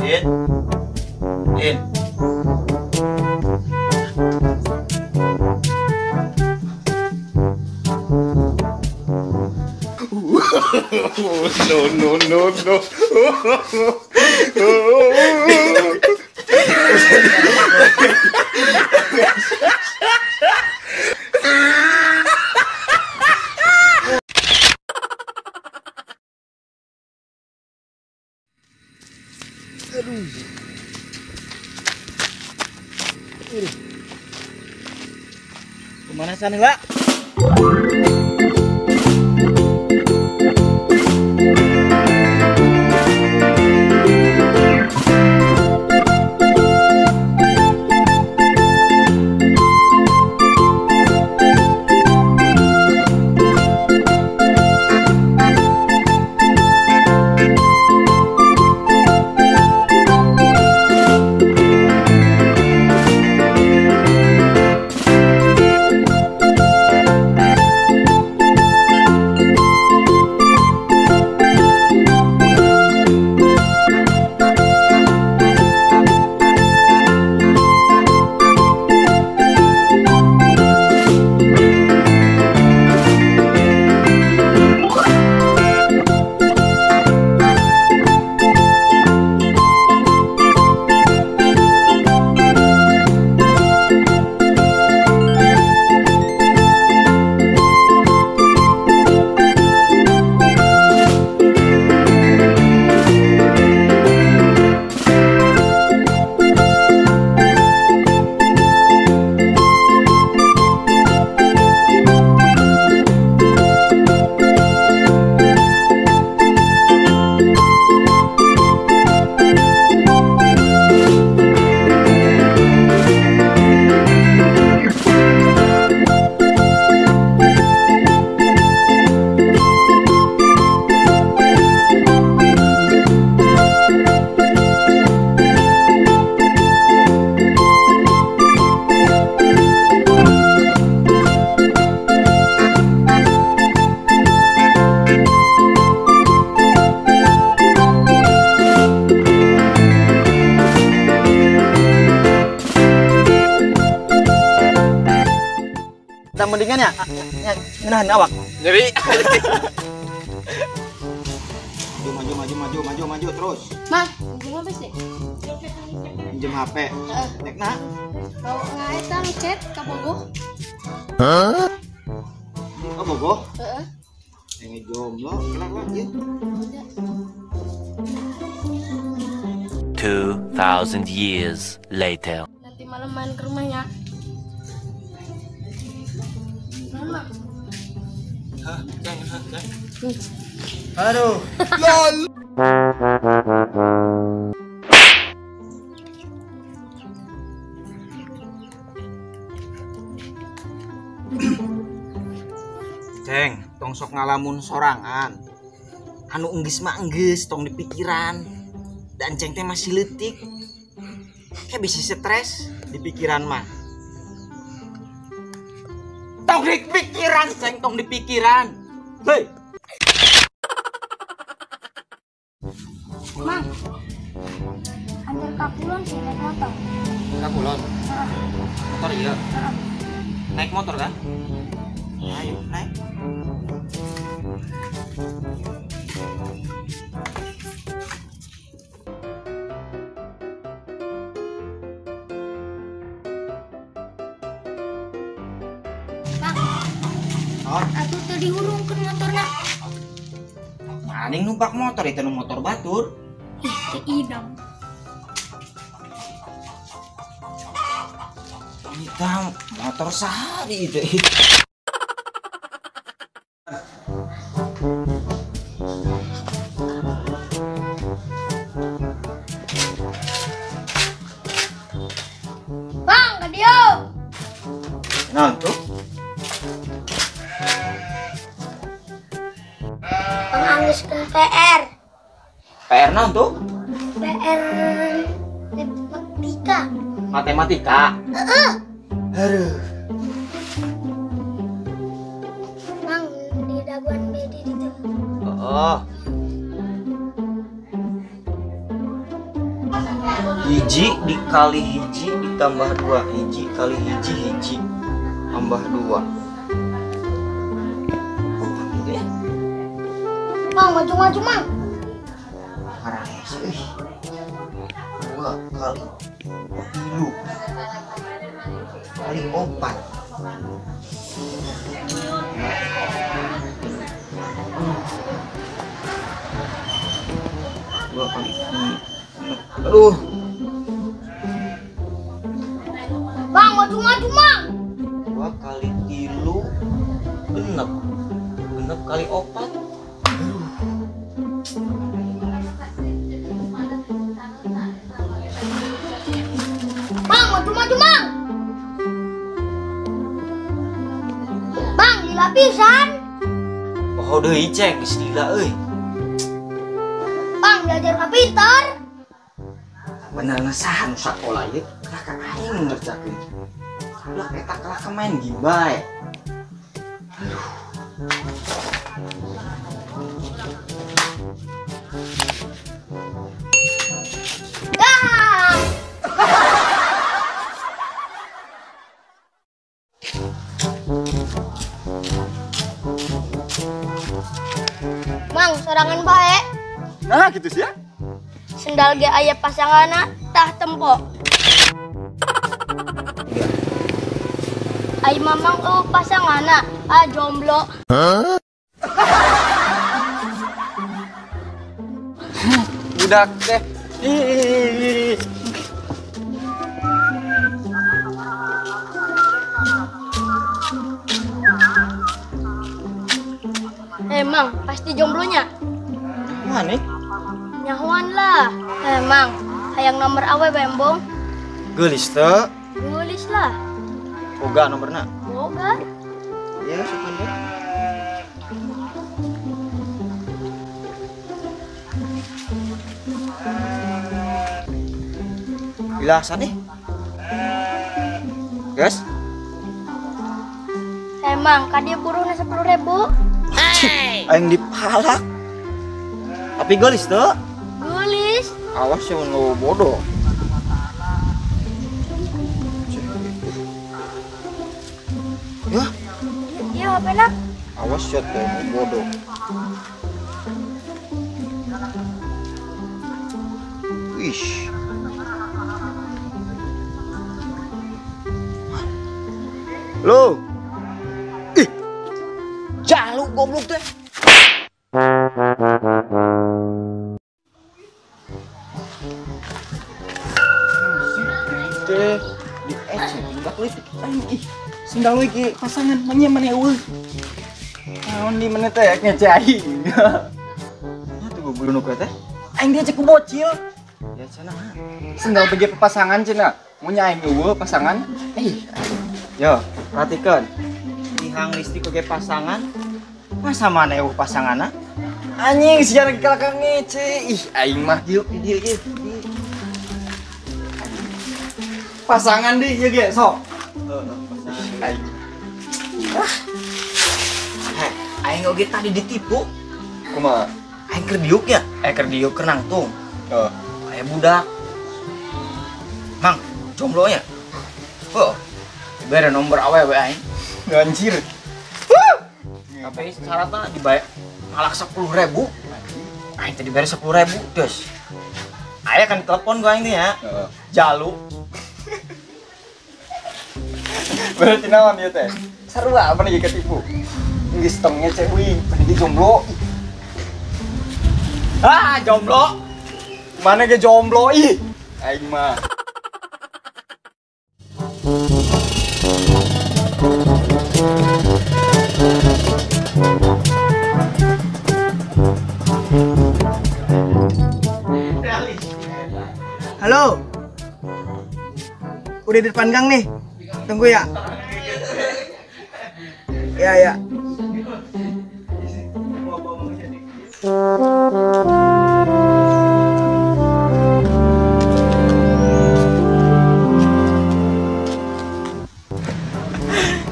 In. In. No, no, no, no. Aduh. Pemanasan lah. Mendingan ya, ngenahan awak. Nyeri. Maju, maju, maju, maju, maju terus. Mang, pinjam HP sih. Pinjam HP. Nek nak. Kau nggak eta ngechat ka Bogo? Hah? Ka Bogo? Heeh. Yang jomblo, kenapa ya? 2000 years later. Nanti malam main ke rumahnya. Aduh. LOL. Ceng, tong sok ngalamun sorangan. Anu enggeus mah enggeus, tong dipikiran. Dan ceng teh masih leutik. Kayak bisa stres di pikiran mah. Tong dipikiran, ceng, tong dipikiran. Hei. Mang, antar Kapulon sih naik motor. Kapulon? Motor iya? Naik motor kan? Ayo, naik. Mang, oh? Aku tuh dihurungkan motornya. Maning numpak motor itu motor batur. Ih, keidam. Kita motor sehari itu. Bang, ke dia. Nah, tuh. Penganggiskan PR. PR naon tuh? PR matematika. Matematika? Heeh. Aduh. Mang, di daguan BD itu. Oh. Hiji dikali hiji ditambah 2, hiji kali hiji hiji tambah 2. Mang, maju-maju, Mang. Ngaranges euy. 2 kali 3 kali 4. 2 kali 6. Aduh. Bang, maju-maju, Mang. 2 kali 3 6. 6 kali 4. Aduh. Bang, maju-maju, Mang. Bang, lila pisan. Oh, deui cek geus lila euy. Bang, belajar ka pintar. Benerna saha nu sakola ieu? Kalah ka aing ngerjakeun. Ulah eta kalah ka main game bae. Aduh. Dah. Mang, sorangan bae. Nah, gitu sih ya. Sendal ge aya pasanganna tah tempo. Ai mamang eueuh pasanganna, ah jomblo. Huh? Budak teh. Ih. Emang pasti jomblonya. Mana? Nyahuan lah. Emang hayang nomor awe bembong. Geulis teu? Geulis lah. Boga nomorna? Boga. Ya, suka deh. Bilasan nih. Guys. Emang ka dia buruhna 10.000. Hey. Aing dipalak. Tapi geulis teu? Geulis. Awas ya mun bodoh. Ya. Iya, HP nak. Awas ya teh bodoh. Wih. Lo. Ih. Jalu goblok teh. Teh di ecek budak leutik aing ih. Sendal iki pasangan manya maneh eueuh. Naon di mana teh ngece aing. Nya tuh goblok nu teh. Aing diecek ku bocil. Ya cenah. Sendal bagi pasangan cenah. Mun nya aing eueuh pasangan. Ih. Yo, perhatikan. Tihang listrik oge pasangan. Masa mana eueuh pasanganna? Anjing siar kalakang ngece. Ih, aing mah diuk di dieu ieu. Pasangan di ieu ge sok. Aing. Heh, aing oge tadi ditipu. Kumaha? Aing keur diuk ya? Keur diuk keur nangtung. Heeh. Aya budak. Mang, jomblo nya. Heuh. Bere nomor awewe aing. Anjir. Tapi syaratna dibayar malak 10.000. Aing teh dibere 10.000, des. Aya kan telepon gua aing teh ya. Heeh. Jalu. Berarti naon ieu teh? Sarua apa nih ketipu? Geus tong ngece uing, meni jomblo. Ah, jomblo. Mana ge jomblo ih? Aing mah. Halo. Udah di depan gang nih. Tunggu ya. Ya, ya.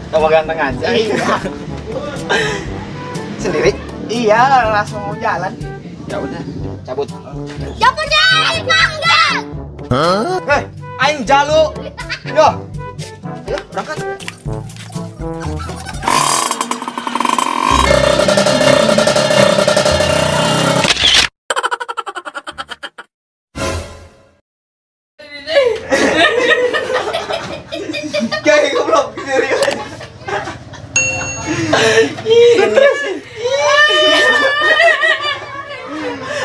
Kamu ganteng aja. Iya. Sendiri? Iya, langsung mau jalan. Ya udah, cabut. Cabut ya, Bang. Heh, aing jalu. Yo. Ayo berangkat. Kayak goblok serius. Stres.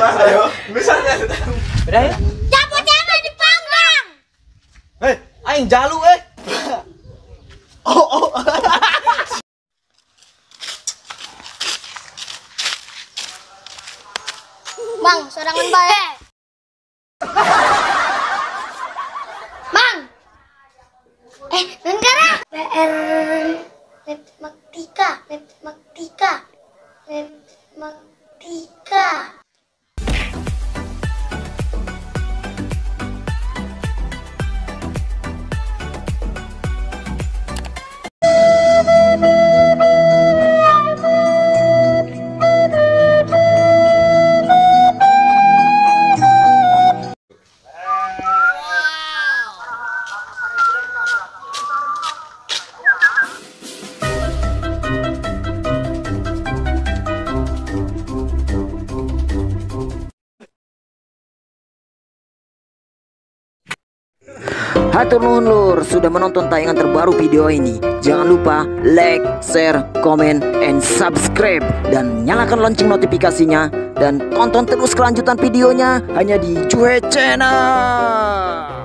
Ayo, misalnya. Udah ya. Cabut jangan dipanggang. Hei, aing jalu eh. Oh, oh. Bang, sorangan bae. Bang. Nengkara. PR matematika, matematika, matematika. Hatur nuhun lur sudah menonton tayangan terbaru video ini. Jangan lupa like, share, comment, and subscribe. Dan nyalakan lonceng notifikasinya. Dan tonton terus kelanjutan videonya hanya di Juhe Channel.